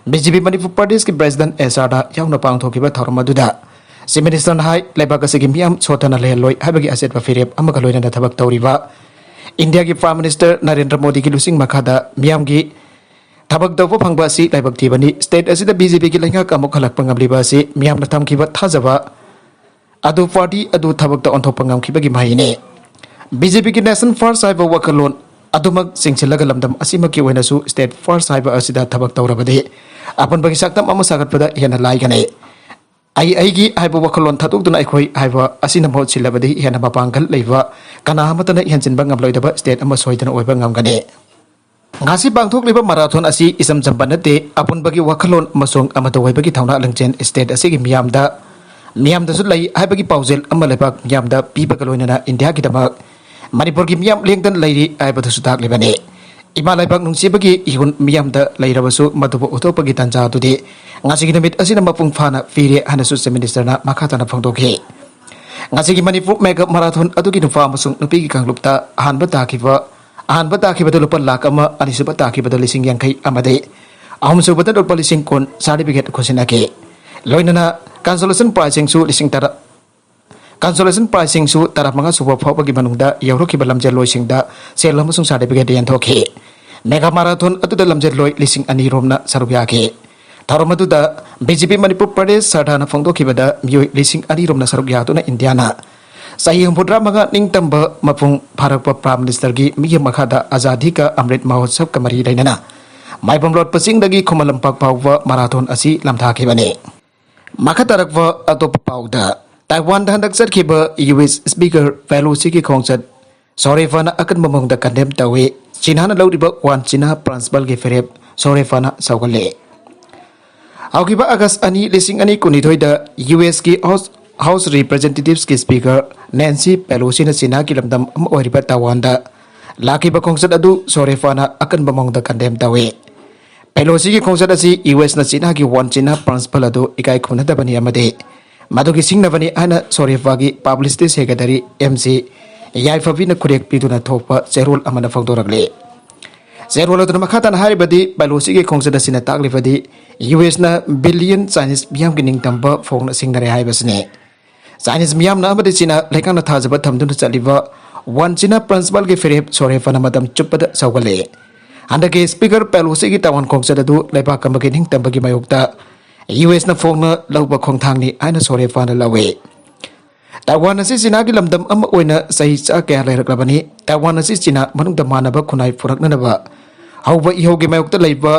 ꯕꯤ ꯖꯦ ꯄꯤ ꯃꯅꯤꯄꯨꯔ ꯄ꯭ꯔꯗꯦꯁꯀꯤ president ꯑꯦꯁ ꯑꯥꯔꯗ ꯌꯥꯎꯅ ꯄꯥꯡꯊꯣꯛꯈꯤꯕ ꯊꯧꯔꯝ ꯑꯗꯨꯗ Chief Ministerꯅ ꯍꯥꯏ, ꯂꯩꯕꯥꯛ ꯑꯁꯤꯒꯤ ꯃꯤꯌꯥꯝ ꯁꯣꯠꯊꯅ ꯂꯩꯍꯜꯂꯣꯏ ꯍꯥꯏꯕꯒꯤ ꯑꯆꯦꯠꯄ ꯐꯤꯔꯦꯞ ꯑꯃꯒ ꯂꯣꯏꯅꯅ ꯊꯕꯛ ꯇꯧꯔꯤꯕ ꯏꯟꯗꯤꯌꯥꯒꯤ Prime Minister ꯅꯔꯦꯟꯗ꯭ꯔ ꯃꯣꯗꯤꯒꯤ ꯂꯨꯆꯤꯡ ꯃꯈꯥꯗ ꯃꯤꯌꯥꯝꯒꯤ ꯊꯕꯛ ꯇꯧꯕ ꯐꯪꯕ ꯑꯁꯤ ꯂꯥꯏꯕꯛ ꯊꯤꯕꯅꯤ꯫ State ꯑꯁꯤꯗ ꯕꯤ ꯖꯦ ꯄꯤꯒꯤ ꯂꯩꯉꯥꯛ ꯑꯃꯨꯛ ꯍꯜꯂꯛꯄ ꯉꯝꯂꯤꯕ ꯑꯁꯤ ꯃꯤꯌꯥꯝꯅ ꯊꯝꯈꯤꯕ ꯊꯥꯖꯕ ꯑꯗꯨ party ꯑꯗꯨ ꯊꯕꯛꯇ ꯑꯣꯟꯊꯣꯛꯄ ꯉꯝꯈꯤꯕꯒꯤ ꯃꯍꯩꯅꯤ꯫ ꯕꯤ ꯖꯦ ꯄꯤꯒꯤ nation first ꯍꯥꯏꯕ ꯋꯥꯈꯜꯂꯣꯟ ꯑꯗꯨꯃꯛ ꯆꯤꯡꯁꯤꯜꯂꯒ ꯂꯝꯗꯝ ꯑꯁꯤꯃꯛꯀꯤ ꯑꯣꯏꯅꯁꯨ state first ꯍꯥꯏꯕ ꯑꯁꯤꯗ ꯊꯕꯛ ꯇꯧꯔꯕꯗꯤ ꯑꯄꯨꯟꯕꯒꯤ ꯁꯛꯇꯝ ꯑꯃ ꯁꯥꯒꯠꯄꯗ ꯍꯦꯟꯅ ꯂꯥꯏꯒꯅꯤ꯫ ꯑꯩ ꯑꯩꯒꯤ ꯍꯥꯏꯕ ꯋꯥꯈꯜꯂꯣꯟ ꯊꯥꯗꯣꯛꯇꯨꯅ ꯑꯩꯈꯣꯏ ꯍꯥꯏꯕ ꯑꯁꯤꯅ ꯃꯍꯨꯠ ꯁꯤꯜꯂꯕꯗꯤ ꯍꯦꯟꯅ ꯃꯄꯥꯡꯒꯜ ꯂꯩꯕ, ꯀꯅꯥ ꯑꯃꯠꯇꯅ ꯏꯍꯟꯖꯤꯟꯕ ꯉꯝꯂꯣꯏꯗꯕ state ꯑꯃ ꯁꯣꯏꯗꯅ ꯑꯣꯏꯕ ꯉꯝꯒꯅꯤ꯫ ꯉꯁꯤ ꯄꯥꯡꯊꯣꯛꯂꯤꯕ marathon ꯑꯁꯤ ꯏꯆꯝ ꯆꯝꯕ ꯅꯠꯇꯦ꯫ ꯑꯄꯨꯟꯕꯒꯤ ꯋꯥꯈꯜꯂꯣꯟ ꯑꯃꯁꯨꯡ ꯑꯃꯠꯇ ꯑꯣꯏꯕꯒꯤ ꯊꯧꯅꯥ ꯂꯤꯡꯖꯦꯜ state ꯑꯁꯤꯒꯤ ꯃꯤꯌꯥꯝꯗ, ꯃꯤꯌꯥꯝꯗꯁꯨ ꯂꯩ ꯍꯥꯏꯕꯒꯤ ꯄꯥꯎꯖꯦꯜ ꯑꯃ ꯂꯩꯕꯥꯛ ꯃꯤꯌꯥꯝꯗ ꯄꯤꯕꯒ ꯂꯣꯏꯅꯅ ꯏꯟꯗꯤꯌꯥꯒꯤꯗꯃꯛ ꯃꯅꯤꯄꯨꯔꯒꯤ ꯃꯤꯌꯥꯝ ꯂꯦꯡꯗꯅ ꯂꯩꯔꯤ ꯍꯥꯏꯕꯗꯨꯁꯨ ꯇꯥꯛꯂꯤꯕꯅꯤ꯫ ꯏꯃꯥ ꯂꯩꯕꯥꯛ ꯅꯨꯡꯁꯤꯕꯒꯤ ꯏꯍꯨꯜ ꯃꯤꯌꯥꯝꯗ ꯂꯩꯔꯕꯁꯨ ꯃꯗꯨꯕꯨ ꯎꯠꯊꯣꯛꯄꯒꯤ ꯇꯥꯟꯖꯥ ꯑꯗꯨꯗꯤ ꯉꯁꯤꯒꯤ ꯅꯨꯃꯤꯠ ꯑꯁꯤꯅ ꯃꯄꯨꯡ ꯐꯥꯅ ꯄꯤꯔꯦ ꯍꯥꯏꯅꯁꯨ Chief Ministerꯅ ꯃꯈꯥ ꯇꯥꯅ ꯐꯣꯡꯗꯣꯛꯈꯤ꯫ ꯉꯁꯤꯒꯤ ꯃꯅꯤꯄꯨꯔ mega marathon ꯑꯗꯨꯒꯤ ꯅꯨꯄꯥ ꯑꯃꯁꯨꯡ ꯅꯨꯄꯤꯒꯤ ꯀꯥꯡꯂꯨꯞꯇ ꯑꯍꯥꯟꯕ ꯇꯥꯈꯤꯕ, ꯑꯍꯥꯟꯕ ꯇꯥꯈꯤꯕꯗ ꯂꯨꯄꯥ ꯂꯥꯈ ꯑꯃ, ꯑꯅꯤꯁꯨꯕ ꯇꯥꯈꯤꯕꯗ ꯂꯤꯁꯤꯡ ꯌꯥꯡꯈꯩ ꯑꯃꯗꯤ ꯑꯍꯨꯝꯁꯨꯕꯗ ꯂꯨꯄꯥ ꯂꯤꯁꯤꯡ ꯀꯨꯟ certificate ꯈꯨꯠꯁꯤꯟꯅꯈꯤ꯫ ꯂꯣꯏꯅꯅ consolation prizeꯁꯤꯡꯁꯨ ꯂꯤꯁꯤꯡ ꯇꯔꯥ, consolation prizeꯁꯤꯡꯁꯨ ꯇꯔꯥꯃꯉꯥ ꯁꯨꯕ ꯐꯥꯎꯕꯒꯤ ꯃꯅꯨꯡꯗ ꯌꯧꯔꯛꯈꯤꯕ ꯂꯝꯖꯦꯜꯂꯣꯏꯁꯤꯡꯗ ꯁꯦꯜ ꯑꯃꯁꯨꯡ certificate ꯌꯦꯟꯊꯣꯛꯈꯤ꯫ Mega marathon ꯑꯗꯨꯗ ꯂꯝꯖꯦꯜꯂꯣꯏ ꯂꯤꯁꯤꯡ ꯑꯅꯤ ꯔꯣꯝꯅ ꯁꯔꯨꯛ ꯌꯥꯈꯤ꯫ ꯊꯧꯔꯝ ꯑꯗꯨꯗ B J P Manipur Pradesh ꯁꯔꯗꯥꯅ ꯐꯣꯡꯗꯣꯛꯈꯤꯕꯗ ꯃꯤꯑꯣꯏ ꯂꯤꯁꯤꯡ ꯑꯅꯤ ꯔꯣꯝꯅ ꯁꯔꯨꯛ ꯌꯥꯗꯨꯅ ꯏꯟꯗꯤꯌꯥꯅ ꯆꯍꯤ ꯍꯨꯝꯐꯨꯇꯔꯥ ꯃꯉꯥ ꯅꯤꯡꯇꯝꯕ ꯃꯄꯨꯡ ꯐꯥꯔꯛꯄ Prime Ministerꯒꯤ ꯃꯤꯠꯌꯦꯡ ꯃꯈꯥꯗ ꯑꯖꯥꯗꯤ ꯀꯥ ꯑꯃ꯭ꯔꯤꯠ ꯃꯍꯣꯠꯁꯕꯀ ꯃꯔꯤ ꯂꯩꯅꯅ ꯃꯥꯏꯕꯝ ꯂꯣꯠꯄ ꯆꯤꯡꯗꯒꯤ ꯈꯨꯃꯟ ꯂꯝꯄꯥꯛ ꯐꯥꯎꯕ ꯃꯔꯥꯊꯣꯟ ꯑꯁꯤ ꯂꯝꯊꯥꯈꯤꯕꯅꯤ꯫ ꯃꯈꯥ ꯇꯥꯔꯛꯄ ꯑꯇꯣꯞꯄ ꯄꯥꯎꯗ, ꯇꯥꯏꯋꯥꯟꯗ ꯍꯟꯗꯛ ꯆꯠꯈꯤꯕ ꯌꯨ ꯑꯦꯁ ꯁ꯭ꯄꯤꯀꯔ ꯄꯦꯂꯣꯁꯤꯒꯤ ꯈꯣꯡꯆꯠ ꯁꯣꯔꯦꯐꯥꯅ ꯑꯀꯟꯕ ꯃꯑꯣꯡꯗ ꯀꯟꯗꯦꯝ ꯇꯧꯏ꯫ ꯆꯤꯅꯥꯅ ꯂꯧꯔꯤꯕ ꯋꯥꯟ ꯆꯤꯅꯥ ꯄ꯭ꯔꯤꯟꯁꯤꯄꯜꯒꯤ ꯐꯤꯔꯦꯞ ꯁꯣꯔꯦꯐꯥꯅ ꯁꯧꯒꯠꯂꯦ꯫ ꯍꯧꯈꯤꯕ ꯑꯥꯒꯁ ꯑꯅꯤ, ꯂꯤꯁꯤꯡ ꯑꯅꯤ ꯀꯨꯟꯅꯤꯊꯣꯏꯗ ꯌꯨ ꯑꯦꯁꯀꯤ ꯍꯥꯎꯁ, ꯍꯥꯎꯁ ꯔꯤꯄ꯭ꯔꯖꯦꯟꯇꯦꯇꯤꯚꯁꯀꯤ ꯁ꯭ꯄꯤꯀꯔ ꯅꯦꯟꯁꯤ ꯄꯦꯂꯣꯁꯤꯅ ꯆꯤꯅꯥꯒꯤ ꯂꯝꯗꯝ ꯑꯃ ꯑꯣꯏꯔꯤꯕ ꯇꯥꯏꯋꯥꯟꯗ ꯂꯥꯛꯈꯤꯕ ꯈꯣꯡꯆꯠ ꯑꯗꯨ ꯁꯣꯔꯦꯐꯥꯅ ꯑꯀꯟꯕ ꯃꯑꯣꯡꯗ ꯀꯟꯗꯦꯝ ꯇꯧꯏ꯫ ꯄꯦꯂꯣꯁꯤꯒꯤ ꯈꯣꯡꯆꯠ ꯑꯁꯤ ꯌꯨ ꯑꯦꯁꯅ ꯆꯤꯅꯥꯒꯤ ꯋꯥꯟ ꯆꯤꯅꯥ ꯄ꯭ꯔꯤꯟꯁꯤꯄꯜ ꯑꯗꯨ ꯏꯀꯥꯏ ꯈꯨꯝꯅꯗꯕꯅꯤ ꯑꯃꯗꯤ ꯃꯗꯨꯒꯤ ꯁꯤꯡꯅꯕꯅꯤ ꯍꯥꯏꯅ ꯁꯣꯔꯦꯐꯥꯒꯤ ꯄꯕ꯭ꯂꯤꯁꯤꯇꯤ ꯁꯦꯀ꯭ꯔꯦꯇꯔꯤ ꯑꯦꯝ ꯁꯤ ꯌꯥꯏꯐꯕꯤꯅ ꯈꯨꯔꯦꯛ ꯄꯤꯗꯨꯅ ꯊꯣꯛꯄ ꯆꯦꯔꯣꯜ ꯑꯃꯅ ꯐꯣꯡꯗꯣꯔꯛꯂꯤ꯫ ꯆꯦꯔꯣꯜ ꯑꯗꯨꯅ ꯃꯈꯥ ꯇꯥꯅ ꯍꯥꯏꯔꯤꯕꯗꯤ, ꯄꯦꯂꯣꯁꯤꯒꯤ ꯈꯣꯡꯆꯠ ꯑꯁꯤꯅ ꯇꯥꯛꯂꯤꯕꯗꯤ ꯌꯨ ꯑꯦꯁꯅ ꯕꯤꯂꯤꯌꯟ ꯆꯥꯏꯅꯤꯁ ꯃꯤꯌꯥꯝꯒꯤ ꯅꯤꯡꯇꯝꯕ ꯐꯣꯡꯅ ꯁꯤꯡꯅꯔꯦ ꯍꯥꯏꯕꯁꯤꯅꯤ꯫ ꯆꯥꯏꯅꯤꯁ ꯃꯤꯌꯥꯝꯅ ꯑꯃꯗꯤ ꯆꯤꯅꯥ ꯂꯩꯉꯥꯛꯅ ꯊꯥꯖꯕ ꯊꯝꯗꯨꯅ ꯆꯠꯂꯤꯕ ꯋꯥꯟ ꯆꯤꯅꯥ ꯄ꯭ꯔꯤꯟꯁꯤꯄꯜꯒꯤ ꯐꯤꯔꯦꯞ ꯁꯣꯔꯦꯐꯥꯅ ꯃꯇꯝ ꯆꯨꯞꯄꯗ ꯁꯧꯒꯠꯂꯦ꯫ ꯍꯟꯗꯛꯀꯤ ꯁ꯭ꯄꯤꯀꯔ ꯄꯦꯂꯣꯁꯤꯒꯤ ꯇꯥꯏꯋꯥꯟ ꯈꯣꯡꯆꯠ ꯑꯗꯨ ꯂꯩꯕꯥꯛ ꯑꯃꯒꯤ ꯅꯤꯡꯇꯝꯕꯒꯤ ꯃꯥꯌꯣꯛꯇ ꯌꯨ ꯑꯦꯁꯅ ꯐꯣꯡꯅ ꯂꯧꯕ ꯈꯣꯡꯊꯥꯡꯅꯤ ꯍꯥꯏꯅ ꯁꯣꯔꯦꯐꯥꯅ ꯂꯧꯏ꯫ ꯇꯥꯏꯋꯥꯟ ꯑꯁꯤ ꯆꯤꯅꯥꯒꯤ ꯂꯝꯗꯝ ꯑꯃ ꯑꯣꯏꯅ ꯆꯍꯤ ꯆꯥ ꯀꯌꯥ ꯂꯩꯔꯛꯂꯕꯅꯤ꯫ ꯇꯥꯏꯋꯥꯟ ꯑꯁꯤ ꯆꯤꯅꯥ ꯃꯅꯨꯡꯗ ꯃꯥꯟꯅꯕ ꯈꯨꯟꯅꯥꯏ ꯄꯨꯔꯛꯅꯅꯕ ꯍꯧꯕ ꯏꯍꯧꯒꯤ ꯃꯥꯌꯣꯛꯇ ꯂꯩꯕ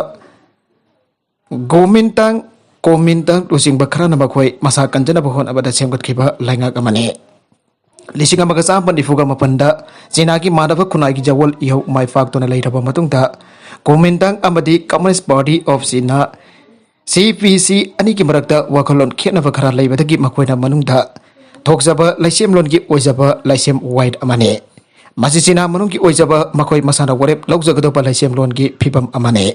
ꯒꯣꯃꯤꯟꯇꯥꯡ, ꯀꯣꯃꯤꯟꯇꯥꯡ ꯂꯨꯆꯤꯡꯕ ꯈꯔꯅ ꯃꯈꯣꯏ ꯃꯁꯥ ꯀꯟꯖꯅꯕ ꯍꯣꯠꯅꯕꯗ ꯁꯦꯝꯒꯠꯈꯤꯕ ꯂꯩꯉꯥꯛ ꯑꯃꯅꯤ꯫ ꯂꯤꯁꯤꯡ ꯑꯃꯒ ꯆꯥꯃꯥꯄꯟ ꯅꯤꯐꯨꯒ ꯃꯥꯄꯟꯗ ꯆꯤꯅꯥꯒꯤ ꯃꯥꯟꯅꯕ ꯈꯨꯟꯅꯥꯏꯒꯤ ꯖꯋꯣꯜ ꯏꯍꯧ ꯃꯥꯏ ꯄꯥꯛꯇꯨꯅ ꯂꯩꯔꯕ ꯃꯇꯨꯡꯗ, ꯀꯣꯃꯤꯟꯇꯥꯡ ꯑꯃꯗꯤ Communist Party of China, ꯁꯤ ꯄꯤ ꯁꯤ, ꯑꯅꯤꯒꯤ ꯃꯔꯛꯇ ꯋꯥꯈꯜꯂꯣꯟ ꯈꯦꯠꯅꯕ ꯈꯔ ꯂꯩꯕꯗꯒꯤ ꯃꯈꯣꯏꯅ ꯃꯅꯨꯡꯗ ꯊꯣꯛꯆꯕ ꯂꯩꯁꯦꯝꯂꯣꯟꯒꯤ ꯑꯣꯏꯖꯕ ꯂꯥꯏꯁꯦꯝ ꯋꯥꯏꯠ ꯑꯃꯅꯤ꯫ ꯃꯁꯤ ꯆꯤꯅꯥ ꯃꯅꯨꯡꯒꯤ ꯑꯣꯏꯖꯕ ꯃꯈꯣꯏ ꯃꯁꯥꯅ ꯋꯥꯔꯦꯞ ꯂꯧꯖꯒꯗꯧꯕ ꯂꯩꯁꯦꯝꯂꯣꯟꯒꯤ ꯐꯤꯕꯝ ꯑꯃꯅꯤ꯫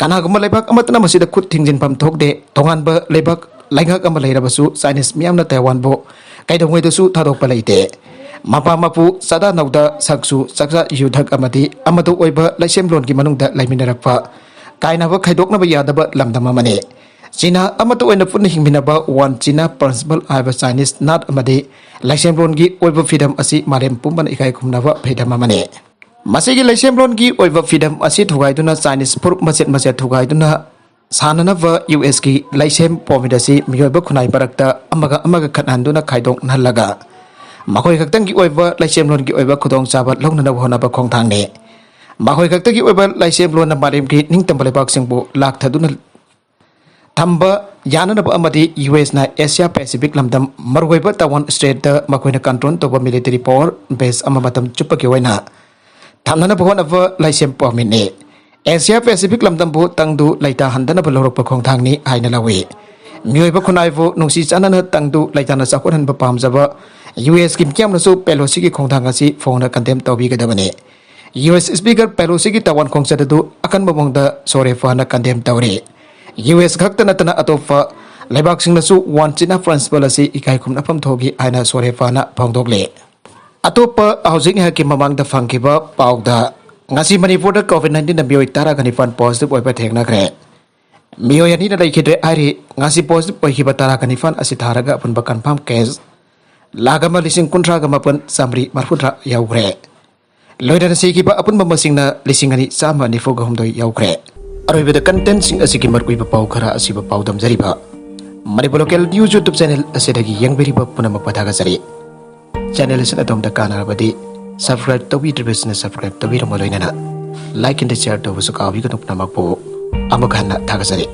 ꯀꯅꯥꯒꯨꯝꯕ ꯂꯩꯕꯥꯛ ꯑꯃꯠꯇꯅ ꯃꯁꯤꯗ ꯈꯨꯠ ꯊꯤꯡꯖꯤꯟꯐꯝ ꯊꯣꯛꯇꯦ꯫ ꯇꯣꯉꯥꯟꯕ ꯂꯩꯕꯥꯛ ꯂꯩꯉꯥꯛ ꯑꯃ ꯂꯩꯔꯕꯁꯨ ꯆꯥꯏꯅꯤꯁ ꯃꯤꯌꯥꯝꯅ ꯇꯥꯏꯋꯥꯟꯕꯨ ꯀꯩꯗꯧꯉꯩꯗꯁꯨ ꯊꯥꯗꯣꯛꯄ ꯂꯩꯇꯦ꯫ ꯃꯄꯥ ꯃꯄꯨ, ꯆꯥꯗꯥ ꯅꯧꯗꯥ, ꯁꯛꯁꯨ ꯆꯥꯛꯆꯥ ꯌꯨꯊꯛ ꯑꯃꯗꯤ ꯑꯃꯠꯇ ꯑꯣꯏꯕ ꯂꯩꯁꯦꯝꯂꯣꯟꯒꯤ ꯃꯅꯨꯡꯗ ꯂꯩꯃꯤꯟꯅꯔꯛꯄ ꯀꯥꯏꯅꯕ ꯈꯥꯏꯗꯣꯛꯅꯕ ꯌꯥꯗꯕ ꯂꯝꯗꯝ ꯑꯃꯅꯤ꯫ ꯆꯤꯅꯥ ꯑꯃꯠꯇ ꯑꯣꯏꯅ ꯄꯨꯟꯅ ꯍꯤꯡꯃꯤꯟꯅꯕ ꯋꯥꯟ ꯆꯤꯅꯥ ꯄ꯭ꯔꯤꯟꯁꯤꯄꯜ ꯍꯥꯏꯕ ꯆꯥꯏꯅꯤꯁ ꯅꯥꯠ ꯑꯃꯗꯤ ꯂꯩꯁꯦꯝꯂꯣꯟꯒꯤ ꯑꯣꯏꯕ ꯐꯤꯗꯝ ꯑꯁꯤ ꯃꯥꯂꯦꯝ ꯄꯨꯝꯕꯅ ꯏꯀꯥꯏ ꯈꯨꯝꯅꯕ ꯐꯤꯗꯝ ꯑꯃꯅꯤ꯫ ꯃꯁꯤꯒꯤ ꯂꯩꯁꯦꯝꯂꯣꯟꯒꯤ ꯑꯣꯏꯕ ꯐꯤꯗꯝ ꯑꯁꯤ ꯊꯨꯒꯥꯏꯗꯨꯅ ꯆꯥꯏꯅꯤꯁ ꯐꯨꯔꯨꯞ ꯃꯆꯦꯠ ꯃꯆꯦꯠ ꯊꯨꯒꯥꯏꯗꯨꯅ ꯁꯥꯟꯅꯅꯕ ꯌꯨ ꯑꯦꯁꯀꯤ ꯂꯩꯁꯦꯝ ꯄꯣꯃꯤꯠ ꯑꯁꯤ ꯃꯤꯑꯣꯏꯕ ꯈꯨꯟꯅꯥꯏ ꯃꯔꯛꯇ ꯑꯃꯒ ꯑꯃꯒ ꯈꯠꯅꯍꯟꯗꯨꯅ ꯈꯥꯏꯗꯣꯛꯅꯍꯜꯂꯒ ꯃꯈꯣꯏ ꯈꯛꯇꯪꯒꯤ ꯑꯣꯏꯕ ꯂꯩꯁꯦꯝꯂꯣꯟꯒꯤ ꯑꯣꯏꯕ ꯈꯨꯗꯣꯡꯆꯥꯕ ꯂꯧꯅꯅꯕ ꯍꯣꯠꯅꯕ ꯈꯣꯡꯊꯥꯡꯅꯤ꯫ ꯃꯈꯣꯏ ꯈꯛꯇꯒꯤ ꯑꯣꯏꯕ ꯂꯥꯏꯁꯦꯝꯂꯣꯟꯅ ꯃꯥꯂꯦꯝꯒꯤ ꯅꯤꯡꯇꯝꯕ ꯂꯩꯕꯥꯛꯁꯤꯡꯕꯨ ꯂꯥꯛꯊꯗꯨꯅ ꯊꯝꯕ ꯌꯥꯅꯅꯕ ꯑꯃꯗꯤ ꯌꯨ ꯑꯦꯁꯅ ꯑꯦꯁꯤꯌꯥ ꯄꯦꯁꯤꯐꯤꯛ ꯂꯝꯗꯝ, ꯃꯔꯨꯑꯣꯏꯕ ꯇꯥꯏꯋꯥꯟ ꯁ꯭ꯇ꯭ꯔꯦꯠꯇ ꯃꯈꯣꯏꯅ ꯀꯟꯇ꯭ꯔꯣꯜ ꯇꯧꯕ ꯃꯤꯂꯤꯇꯔꯤ ꯄꯥꯋꯔ ꯕꯦꯁ ꯑꯃ ꯃꯇꯝ ꯆꯨꯞꯄꯒꯤ ꯑꯣꯏꯅ ꯊꯝꯅꯅꯕ ꯍꯣꯠꯅꯕ ꯂꯥꯏꯁꯦꯝ ꯄꯥꯎꯃꯤꯅꯤ꯫ ꯑꯦꯁꯤꯌꯥ ꯄꯦꯁꯤꯐꯤꯛ ꯂꯝꯗꯝꯕꯨ ꯇꯪꯗꯨ ꯂꯩꯇꯥꯍꯟꯗꯅꯕ ꯂꯧꯔꯛꯄ ꯈꯣꯡꯊꯥꯡꯅꯤ ꯍꯥꯏꯅ ꯂꯧꯏ꯫ ꯃꯤꯑꯣꯏꯕ ꯈꯨꯟꯅꯥꯏꯕꯨ ꯅꯨꯡꯁꯤ ꯆꯥꯟꯅꯅ ꯇꯪꯗꯨ ꯂꯩꯇꯥꯅ ꯆꯥꯎꯈꯠꯍꯟꯕ ꯄꯥꯝꯖꯕ ꯌꯨ ꯑꯦꯁꯀꯤ ꯃꯤꯌꯥꯝꯅꯁꯨ ꯄꯦꯂꯣꯁꯤꯒꯤ ꯈꯣꯡꯊꯥꯡ ꯑꯁꯤ ꯐꯣꯡꯅ ꯀꯟꯗꯦꯝ ꯇꯧꯕꯤꯒꯗꯕꯅꯤ꯫ ꯌꯨ ꯑꯦꯁ ꯁ꯭ꯄꯤꯀꯔ ꯄꯦꯂꯣꯁꯤꯒꯤ ꯇꯥꯋꯥꯟ ꯈꯣꯡꯆꯠ ꯑꯗꯨ ꯑꯀꯟꯕ ꯃꯑꯣꯡꯗ ꯁꯣꯔꯦꯐꯥꯅ ꯀꯟꯗꯦꯝ ꯇꯧꯔꯤ꯫ ꯌꯨ ꯑꯦꯁ ꯈꯛꯇ ꯅꯠꯇꯅ ꯑꯇꯣꯞꯄ ꯂꯩꯕꯥꯛꯁꯤꯡꯅꯁꯨ ꯋꯥꯟ ꯆꯤꯅꯥ ꯄ꯭ꯔꯤꯟꯁꯤꯄꯜ ꯑꯁꯤ ꯏꯀꯥꯏ ꯈꯨꯝꯅꯐꯝ ꯊꯣꯛꯏ ꯍꯥꯏꯅ ꯁꯣꯔꯦꯐꯥꯅ ꯐꯣꯡꯗꯣꯛꯂꯤ꯫ ꯑꯇꯣꯞꯄ ꯍꯧꯖꯤꯛ ꯉꯥꯏꯍꯥꯛꯀꯤ ꯃꯃꯥꯡꯗ ꯐꯪꯈꯤꯕ ꯄꯥꯎꯗ, ꯉꯁꯤ ꯃꯅꯤꯄꯨꯔꯗ ꯀꯣꯚꯤꯗ ꯅꯥꯏꯟꯇꯤꯟꯗ ꯃꯤꯑꯣꯏ ꯇꯔꯥꯒ ꯅꯤꯄꯥꯟ ꯄꯣꯖꯤꯇꯤꯚ ꯑꯣꯏꯕ ꯊꯦꯡꯅꯈ꯭ꯔꯦ꯫ ꯃꯤꯑꯣꯏ ꯑꯅꯤꯅ ꯂꯩꯈꯤꯗ꯭ꯔꯦ ꯍꯥꯏꯔꯤ꯫ ꯉꯁꯤ ꯄꯣꯖꯤꯇꯤꯚ ꯑꯣꯏꯈꯤꯕ ꯇꯔꯥꯒ ꯅꯤꯄꯥꯟ ꯑꯁꯤ ꯊꯥꯔꯒ ꯑꯄꯨꯟꯕ ꯀꯟꯐꯥꯔꯝ ꯀꯦꯁ ꯂꯥꯈ ꯑꯃ ꯂꯤꯁꯤꯡ ꯀꯨꯟꯊ꯭ꯔꯥꯒ ꯃꯥꯄꯟ ꯆꯥꯃꯔꯤ ꯃꯔꯤꯐꯨꯇꯔꯥ ꯌꯧꯈ꯭ꯔꯦ꯫ ꯂꯣꯏꯅꯅ ꯁꯤꯈꯤꯕ ꯑꯄꯨꯟꯕ ꯃꯁꯤꯡꯅ ꯂꯤꯁꯤꯡ ꯑꯅꯤ ꯆꯥꯝꯃ ꯅꯤꯐꯨꯒ ꯍꯨꯝꯗꯣꯏ ꯌꯧꯈ꯭ꯔꯦ꯫ ꯑꯔꯣꯏꯕꯗ ꯀꯟꯇꯦꯟꯁꯤꯡ ꯑꯁꯤꯒꯤ ꯃꯔꯨꯑꯣꯏꯕ ꯄꯥꯎ ꯈꯔ ꯑꯁꯤꯕꯨ ꯄꯥꯎꯗꯝꯖꯔꯤꯕ Manipur local news YouTube channel ꯑꯁꯤꯗꯒꯤ ꯌꯦꯡꯕꯤꯔꯤꯕ ꯄꯨꯝꯅꯃꯛꯄꯨ ꯊꯥꯒꯠꯆꯔꯤ꯫ ꯆꯦꯅꯦꯜ ꯑꯁꯤꯅ ꯑꯗꯣꯝꯗ ꯀꯥꯟꯅꯔꯕꯗꯤ ꯁꯕꯁꯀ꯭ꯔꯥꯏꯕ ꯇꯧꯕꯤꯗ꯭ꯔꯤꯕꯁꯤꯅ ꯁꯕꯁꯀ꯭ꯔꯥꯏꯕ ꯇꯧꯕꯤꯔꯝꯃ ꯂꯣꯏꯅꯅ ꯂꯥꯏꯛ ꯑꯦꯟ ꯁꯤꯌꯔ ꯇꯧꯕꯁꯨ ꯀꯥꯎꯕꯤꯒꯅꯨ꯫ ꯄꯨꯝꯅꯃꯛꯄꯨ ꯑꯃꯨꯛ ꯍꯟꯅ ꯊꯥꯒꯠꯆꯔꯤ꯫